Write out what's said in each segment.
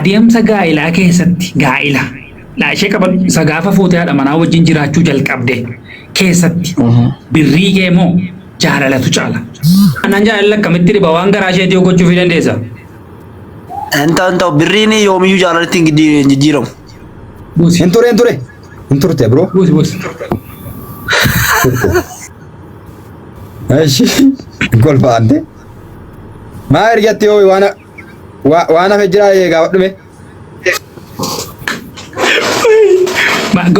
Adeemsa gaa'ilaa keessatti gaa'ila laa ishee qabadhu isa gaafa fuutee haadha manaa wajjin jiraachuu jalqabde keessatti birrii kee moo jaalalatu caala? Anaan jaalalli akkamitti dhiba waan garaa isheetii yoo gochuufii dandeessa? Hin ta'u hin ta'u birriin yoomiyyuu jaalalatti hin jijjiiramu. Buusi. Hin ture hin ture. Hin turte bro. Buusi buusi. Turte. Eshi golfa ante. Maa ergatti yoo waan waan hafe jira gaafadhume.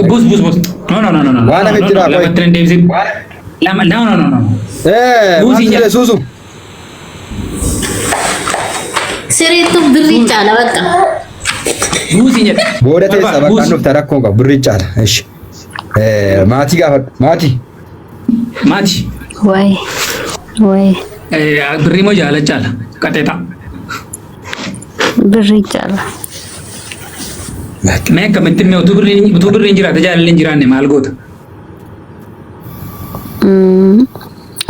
Buus buus buus. No no no no no. Waan hafe jira qoy. Lamatti nan deebisin. Lama no no no no. Eh Buusi maal jira. ture suusu. Siriitu birrii caala bakka. Buusi jedha. Booda teessa bakka Buusi. dhufta rakkoon qabu birrii caala. Eshi. Eh maatii gaafadhu maatii. Maati. Wayi. Wayi. Birrii moo jaalala caala? Qaxeexa. Birrii caala. Mee akkamitti mee utuu birriin jiraate jaalalli hin jiraanne maal goota?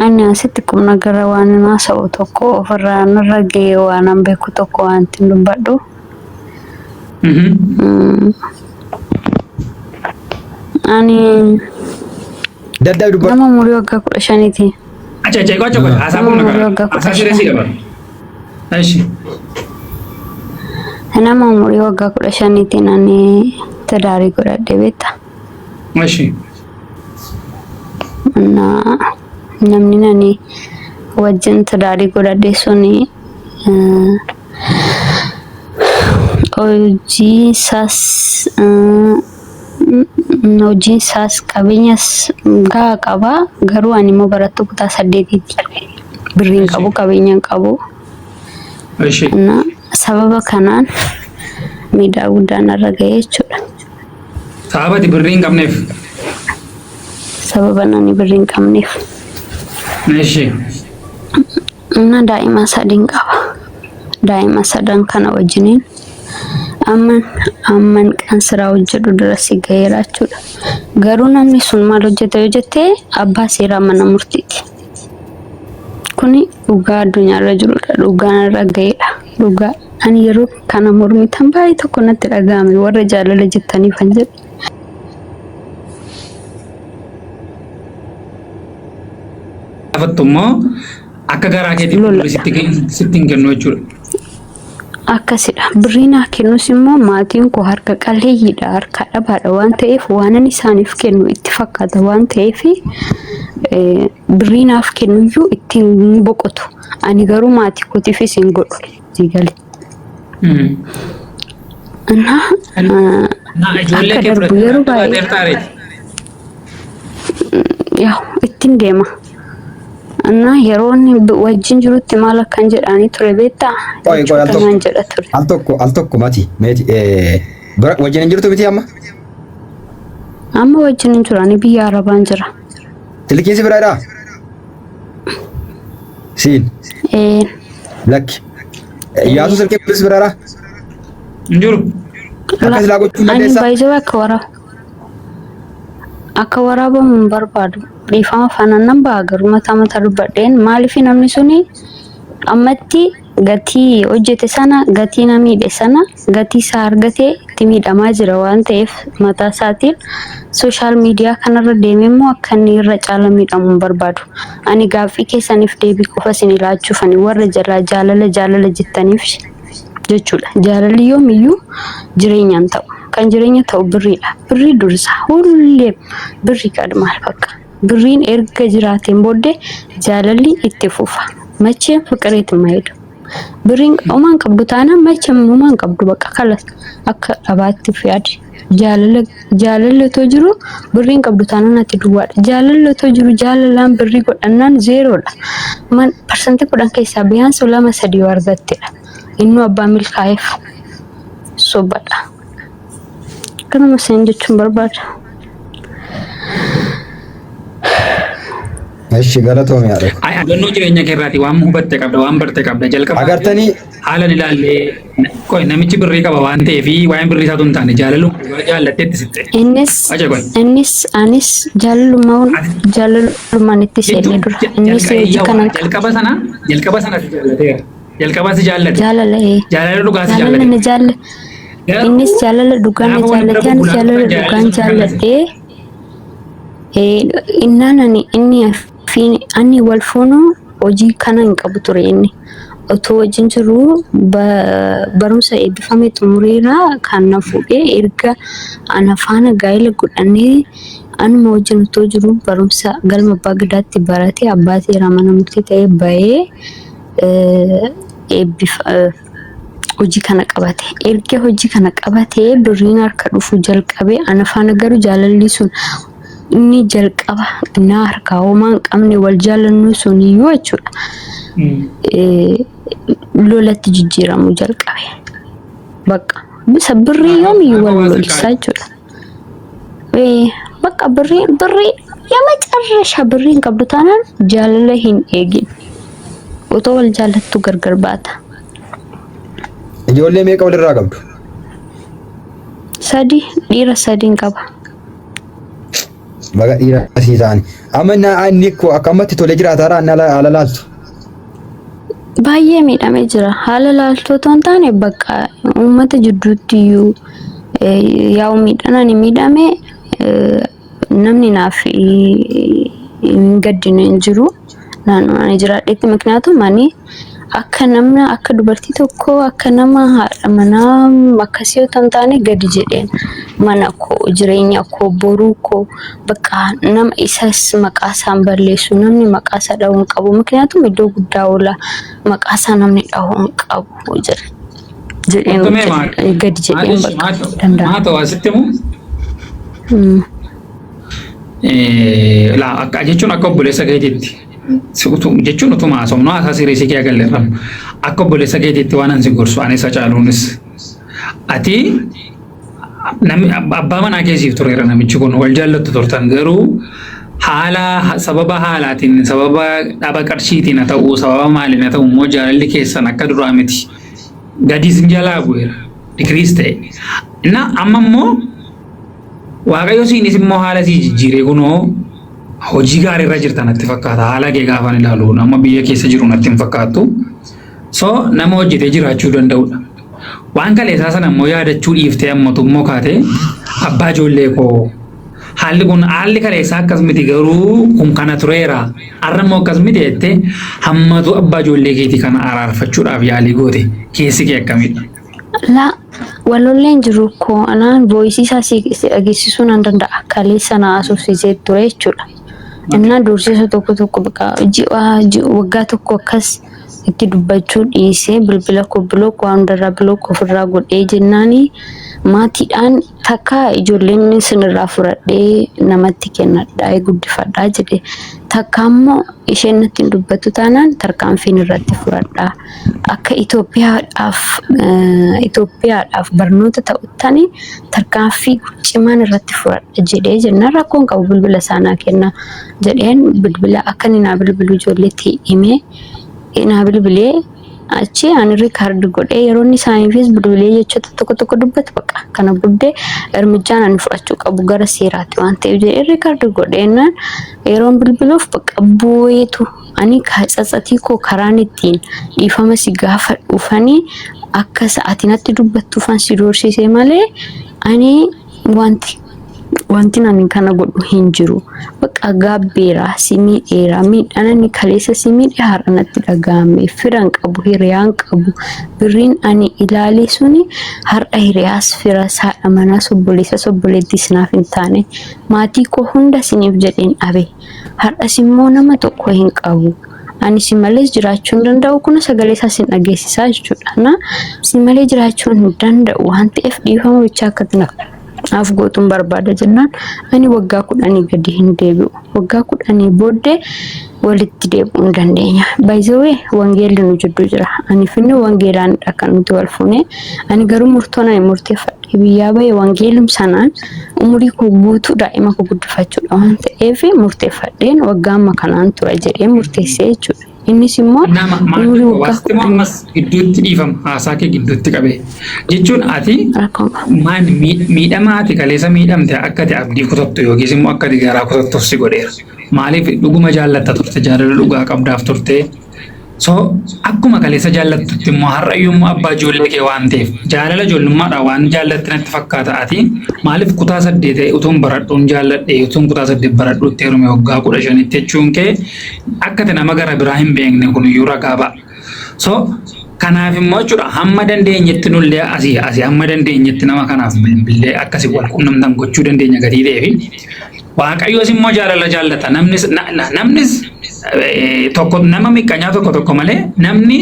Ani asitti qubna gara waan hin haasa'u tokko ofirraa narra ga'e waan an beeku tokko waan ittiin dubbadhu. Ani Daddabi dubbadhu. nama umurii waggaa 15ti. Acha acha acha acha haasaa Nama qubna umurii gara. waggaa kudha Haasaa siree si shan. qaba. Eshi. Nama umurii waggaa 15tiin ani tidaarii godhadhe beekta. Eshi. Na namni nani wajjin tidaarii godhadhe suni hojii isaas hojiin isaas qabeenyas gahaa qaba. Garuu ani immoo barattuu kutaa saddeetiiti. Birrii hin qabu, qabeenya hin qabu. Eshi. Na sababa kanaan miidhaa guddaan narra ga'e jechuudha. Sababa ati birrii hin qabneef. Sababa ani birrii hin qabneef. Eshi. Na daa'ima sadiin qaba. Daa'ima sadan kana wajjiniin amman amman kan siraa hojjedhu dura si ga'eera jechuudha. Garuu namni sun maal hojjeta yoo jette abbaa seeraa mana murtiiti. Kuni dhugaa addunyaarra jirudha. Dhugaan irra ga'eedha. Dhugaa ani yeroo kana mormitan baay'ee tokko natti dhaga'ame warra jaalala jettaniif kan jedhu. Gaafattu immoo akka garaa keetii Lola. birrii sitti hin kennu jechuudha. Akkasidha. Birrii naa kennus immoo maatiin koo harka qalleeyyiidha, harka dhabaadha waan ta'eef waanan isaaniif kennu itti fakkaata waan ta'eef birrii naaf kennuyyuu ittiin hin boqotu. Ani garuu maatii kootiifis hin godhu. Sii gale. Innaa Na ijoollee akka kee darbu fudhattee yeroo adda baay'ee baateerta areeti. yaa ittiin deema. Innaa yeroo inni wajjin jirutti maal akkan jedhaanii ture beektaa? Qoy qoy al Jechoota tokko naan jedha ture. al tokko al tokko mati meeti bira wajjin hin jirtu miti amma Amma wajjin hin jiru ani biyya Arabaan jira. Silkiin si bira jiraa? Siin Ee, lakki. Iyyaasuu silkiin kunis bira jiraa? Hin jiru. Akka silaa gochuu hin ani dandeessaa? baay'ee akka waraab akka waraabamu hin barbaadu. Dhiifama faanaan nan ba'a garuu mataa mataa dubbadheen maaliif namni suni ammatti gatii hojjete sana gatii na miidhe sana gatii isaa argatee itti miidhamaa jira waan ta'eef mataa isaatiin sooshaal miidiyaa kanarra deemee immoo akka inni irra caala miidhamu hin barbaadu. Ani gaaffii keessaniif deebii qofa isin laachuuf ani warra jalaa jaalala jaalala jettaniif jechuudha. Jaalalli yoomiyyuu jireenya hin ta'u. Kan jireenya ta'u birriidha. Birrii dursa. Hulleem birrii qadmaal bakka. Birriin erga jiraateen booddee jaalalli itti fufa. Macheem fiqireetu mayidu. Birriin homaa hin qabdu taanaan macheem homaa hin qabdu bakka kalas akka dhabaatti of yaadi. Jaalala jaalalli otoo jiru birrii hin qabdu taanaan ati duwwaadha. Jaalalli otoo jiru jaalalaan birrii godhannaan zeeroodha. Man parsantii 10 keessaa biyaansi lama sadii yoo argattedha. Innuu abbaa milkaa'eef sobadha. Kanuma isin jechuun barbaada. Eshi galatoomi haadha koo. Ay, hubannoo jireenya kee irraati waan hubatte qabda, waan barte qabda. Jalqaba Agartanii haala ilaallee qoy namichi birrii qaba waan ta'eef waa'een birrii isaatu hin taane jaalaluma dhugaa jaallatteetti sitte. Innis Aja qoy. innis anis jaalalumaan jaalalumaan itti seenne dura. Innis hojii kanan qaba. Jalqaba sana jalqaba sana si jaallateera. Jalqabaa si jaallate. Jaalala ee. Jaalala dhugaa si Jaalala jaallate. na jaalla. Garuu Innis jaalala dhugaa na gaafa wal bira jaallate anis bubbulaa jaalala dhuftan dhugaan jaalalli sun kallase. jaalladhee. Innaan ani inni fi ani wal fuunuu hojii kana hin qabu ture inni. Otoo wajjin jiruu barumsa eebbifame xumureera kan na fuudhee erga ana faana gaa'ela godhannee anuma wajjin otoo jiruu barumsa galma abbaa gadaatti barate abbaa seeraa mana murtii ta'ee bahee hojii kana qabate. Erga hojii kana qabatee birriin harka dhufuu jalqabe ana faana garuu jaalalli sun inni jalqaba naa harkaa homaa hin qabne wal jaalannu sun iyyuu jechuudha. Lolatti jijjiiramuu jalqabe. Bakka bisa birrii yoomiyyuu wal lolchisaa jechuudha. Bakka birrii birrii የመጨረሻ birrii hin qabdu taanaan jaalala hin eegin. Otoo wal jaalattu gargar baata. Ijoollee meeqa walirraa qabdu? Sadi, dhiira sadiin qaba. Baga dhiira asii ta'ani. Amma inni akka ammatti tolee jiraataadha inni haala laaltu. Baay'ee miidhamee jira. Haala laaltuu otoo hin taane bakka uummata jidduutti iyyuu yaa'u miidhaan ani miidhame namni naaf hin gaddine hin jiru. Naannoo ani jiraadhetti ምክንያቱም ani akka namna akka dubartii tokkoo akka nama haadha manaa akkasii otoo hin taane gadi jedheen mana koo jireenya koo boruu koo bakka nama isas maqaa isaan balleessu namni maqaa isaa dhahuu hin qabu. ምክንያቱም iddoo guddaa oola maqaa isaa namni dhahuu hin qabu jedhe jedheen Qottomee maal? gadi jedheen bakka danda'a. Maa ta'u asitti moo? Laa akka jechuun akka obboleessa keetiitti. Jechuun utuma haasofnu haasaa sirrii kee agarreerra. Akka obboleessa keetiitti waan ani si gorsu ani isa caaluunis. Ati namni abbaa manaa keessiif tureera namichi kun wal jaallattu turtan garuu haala sababa haalaatiin sababa dhaba qarshiitiin haa ta'u sababa maaliin haa ta'u immoo jaalalli keessan akka duraa miti. Gadi sin jalaa bu'eera. Decrease ta'e. Na amma immoo Waaqayyo siinis immoo haala sii jijjiiree kunoo hojii gaarii irra jirta natti fakkaata. Haala kee gaafan ilaalu nama biyya keessa jiru natti hin fakkaattu. So nama hojjetee jiraachuu danda'udha. Waan kaleessaa sana immoo yaadachuu dhiiftee ammatu immoo kaatee abbaa ijoollee koo haalli kun haalli kaleessaa akkas miti garuu kun kana tureera har'a immoo akkas miti jettee hammatu abbaa ijoollee keetii kana araarfachuudhaaf yaalii goote keessi kee akkamidha? Laa walolleen jiru koo anaan voice isaa si dhageessisuu nan danda'a. Kaleessa na haasofsiisee ture jechuudha. Innaa doorsisa tokko tokko bakka ji'a waggaa tokko akkas itti dubbachuu dhiisee bilbila koo block waan hundarraa block ofirraa godhee jennaani maatiidhaan takka ijoolleen sinirraa fudhadhee namatti kennadhaa guddifadhaa jedhe takka immoo isheen natti hin dubbattu taanaan tarkaanfiin irratti fudhadhaa akka Itoophiyaadhaaf barnoota ta'uttani tarkaanfii cimaan irratti fudhadha jedhee jennaan rakkoon qabu bilbila isaanaa kenna jedheen bilbila akka inni naa bilbilu ijoolleetti himee naa bilbilee achi ani record godhee yeroo inni isaaniifis bilbilee jechoota tokko tokko dubbatu bakka kana booddee እርምጃን ani fudhachuu qabu gara seeraatti waan ta'eef jedhee record godheenaan yeroon bilbiluuf bakka boo'eetu ani tsatsatii koo karaan ittiin dhiifama si gaafadhuufanii akka ati natti dubbattuufan si doorsise malee ani wanti ani kana godhu hin jiru. Bakka gaabbeera, si miidheera, miidhaan ani kaleessa si miidhe har'a natti dhaga'ame. Firan qabu, hiriyaan qabu. Birriin ani ilaale suni har'a hiriyaas, firas, haadha manaas, obboleessas, obboleettiis naaf hin taane. Maatii koo hunda siniif jedheen dhabe. Har'as immoo nama tokko hin qabu. Ani si malees jiraachuu hin danda'u kun sagalee isaa sin dhageessisaa jechuudha. Na si malee jiraachuu hin danda'u waan ta'eef dhiifama bichaa akka naaf gootuun barbaada jennaan ani waggaa 10 gadi hin deebi'u. Waggaa 10 booddee walitti deebi'uu hin dandeenya. By the way, wangeelli nu jidduu jira. Ani finni wangeelaanidha kan nuti wal fuune. Ani garuu murtoon ani murteeffadhe biyyaa bahe wangeelum sanaan umurii koo guutuu daa'ima koo guddifachuudha waan ta'eef murteeffadheen waggaa amma kanaan tura jedhee murteessee jechuudha. Innis immoo Nama umurii waggaa waasitti immoo 10 ammas gidduutti dhiifama haasaa kee gidduutti qabee jechuun ati rakkoon qaba. maan miidhama ati kaleessa miidhamte akka ati abdii kutattu yookiis immoo akka ati garaa kutattuuf si godheera. Maaliif dhuguma jaallatta turte jaalala dhugaa qabdaaf turte So akkuma kaleessa jaallattutti immoo har'ayyuu immoo abbaa ijoollee kee waan ta'eef jaalala ijoollummaadhaan waan jaallatte natti fakkaata. Ati maaliif kutaa 8 utuun baradhuun jaalladhe, utuun kutaa 8 baradhuutti heerume waggaa 15tti jechuun kee akka ati nama gara biraa hin beekne kun iyyuu ragaa ba'a. So kanaaf immoo jechuudha hamma dandeenyetti nullee asii asii hamma dandeenyetti nama kanaaf bilbillee akkasii wal quunnamtan gochuu dandeenya gatii ta'eefi Waaqayyoos immoo jaalala jaallata. Namnis namnis tokko nama miqqanyaa tokko tokko malee namni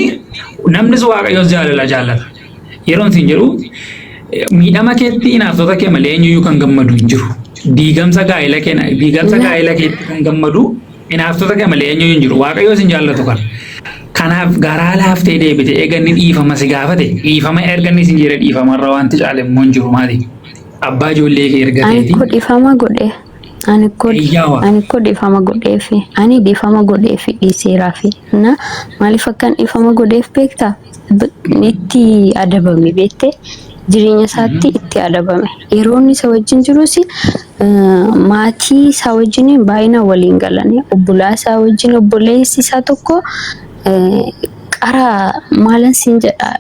namnis Waaqayyoos jaalala jaallata. Yeroon siin jedhu miidhama keetti inaaftota kee malee eenyuyyuu kan gammadu hin jiru. Diigamsa gaa'ela kee diigamsa gaa'ela keetti kan gammadu inaaftota kee malee eenyuyyuu hin jiru. Waaqayyoos hin jaallatu kana. Kanaaf garaa laaftee deebite eega inni dhiifama si gaafate, dhiifama erga inni sin jedhe dhiifamarra wanti caale immoo hin jiru maali? Abbaa ijoollee kee erga Ani ta'eeti. koo dhiifama godhe. Ani koo Eeyyaawa. ani koo dhiifama godheefi. Ani dhiifama godheefi dhiiseeraafi. Na maaliif akkan dhiifama godheef beektaa? Itti adabame beektee jireenya isaatti itti adabame. Yeroo inni isa wajjin jirus maatii isaa wajjin baay'inaan waliin galanii obbolaa isaa wajjin obboleessi isaa tokko qara maalan siin jedha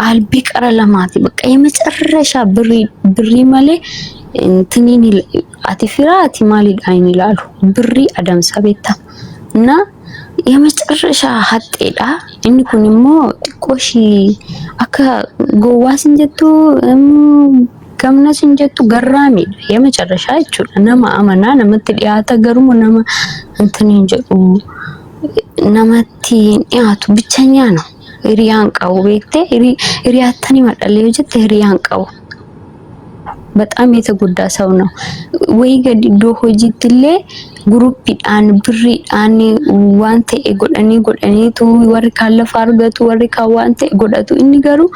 albii qara lamaati bakka የመጨረሻ birrii birrii malee እንትኒን ati firaa ati maalidha hin ilaalu birrii adamsa beektaa እና የመጨረሻ haxxeedha. Inni kun immoo xiqqoo ishii akka gowwaas hin jettu, gamnas hin jettu, garraamiidha. የመጨረሻ jechuudha. Nama amanaa namatti dhiyaata garuu nama እንትን hin jedhu, namatti hin dhiyaatu, ብቸኛ ነው. Hiriyaan qabu beektee, hiriyaattan himadhallee yoo jette hiriyaan qabu. በጣም የተጎዳ ሰው ነው። ወይ gadi iddoo hojiitti illee groupiidhaan birriidhaan waan ta'e godhanii godhaniitu warri kaan lafa argatu, warri kaan waan ta'e godhatu. Inni garuu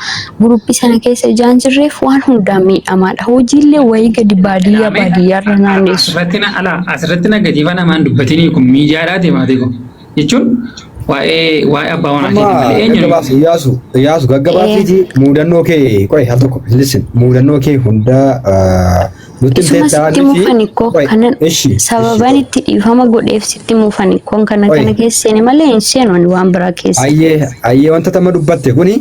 groupii sana keessa ijaan jirreef waan hundaan miidhamaadha. Hojiillee wayii gadi baadiyyaa baadiyyaarra naannessu. Asirratti na ala asirratti na gadiifa namaan dubbatinii kun miidiyaadhaati maatii kun jechuun waa'ee abbaa manaa Amma keetii malee eenyu gaggabaabsi Iyyaasu Iyyaasu gaggabaabsiiti muudannoo kee qoy al tokko listen, muudannoo kee hunda nutti Isuma himtee sitti muufani koo qoy kanan ishi ishi sababan itti dhiifama godheef sitti muufani koon kana qoy kana keessa seene malee hin seenu ani waan biraa keessa. Ayyee ayyee, wanta tama dubbatte kuni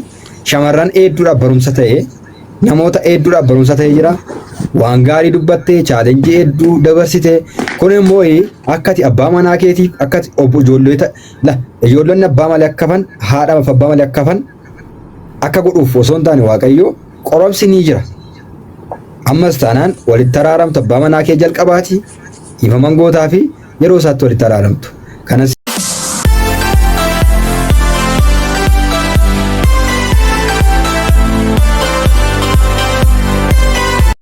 shamarran hedduudhaaf barumsa ta'e, namoota hedduudhaaf barumsa ta'e jira. Waan gaarii dubbatte, challenge hedduu dabarsite. Kun immoo akka ati abbaa manaa keetiif akka ati obbo ijoollee la ijoollonni abbaa malee akka hafan, haadha fi abbaa malee akka hafan akka godhuuf osoo hin taane Waaqayyo qoromsi ni jira. Ammas taanaan walitti araaramtu abbaa manaa kee jalqabaati. Dhiifaman gootaa fi yeroo isaatti walitti araaramtu. Kanas